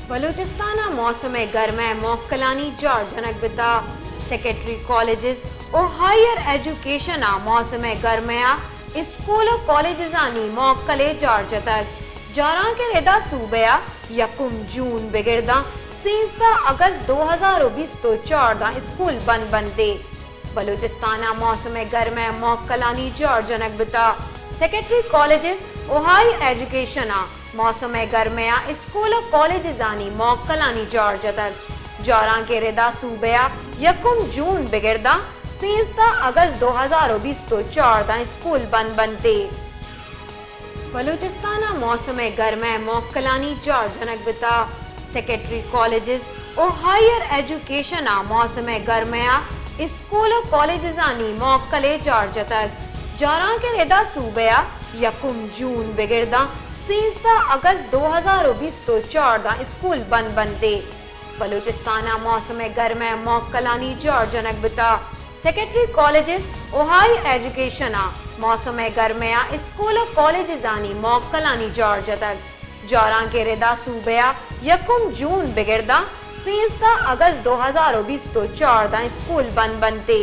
بلوچستان ء موسم گرم ء موکلانی جار جنگ بتا۔ سیکرٹری کالجز و ہائیر ایجوکیشن ء موسم گرم ء اسکول و کالجزانی موکل ء جار جتگ۔ جارانک ء ردا صوبہ ء یکم جون بگرداں سیزدہ اگست دو ہزار و بیست و چار داں اسکول بند بنتے۔ بلوچستان ء موسم گرم ء موکلانی جار جنگ بتا۔ سیکرٹری کالجز و ہائیر ایجوکیشن ء موسم گرم ء اسکول و کالجزانی موکلانی جار جتگ۔ جارانک ء ردا صوبہ ء یکم جون بگرداں سیزدہ اگست دو ہزار و بیست و چار داں اسکول بند بنتے۔ بلوچستان ء موسم گرم ء موکلانی جار جنگ بتا۔ سیکرٹری کالجز و ہائیر ایجوکیشن ء موسم گرم ء اسکول و کالجزانی موکل ء جار جتگ۔ جارانک ء ردا صوبہ ء یکم جون بگرداں سیزدہ اگست دو ہزار و بیست و چار داں اسکول بند بنتے۔ بلوچستان ء موسم گرم ء موکلانی جار جنگ بتا۔ سیکرٹری کالجز و ہائیر ایجوکیشن ء موسم گرم ء اسکول و کالجزانی موکلانی جار جتگ۔ جارانک ء ردا صوبہ ء یکم جون بگرداں سیزدہ اگست دو ہزار و بیست و چار داں اسکول بند بنتے۔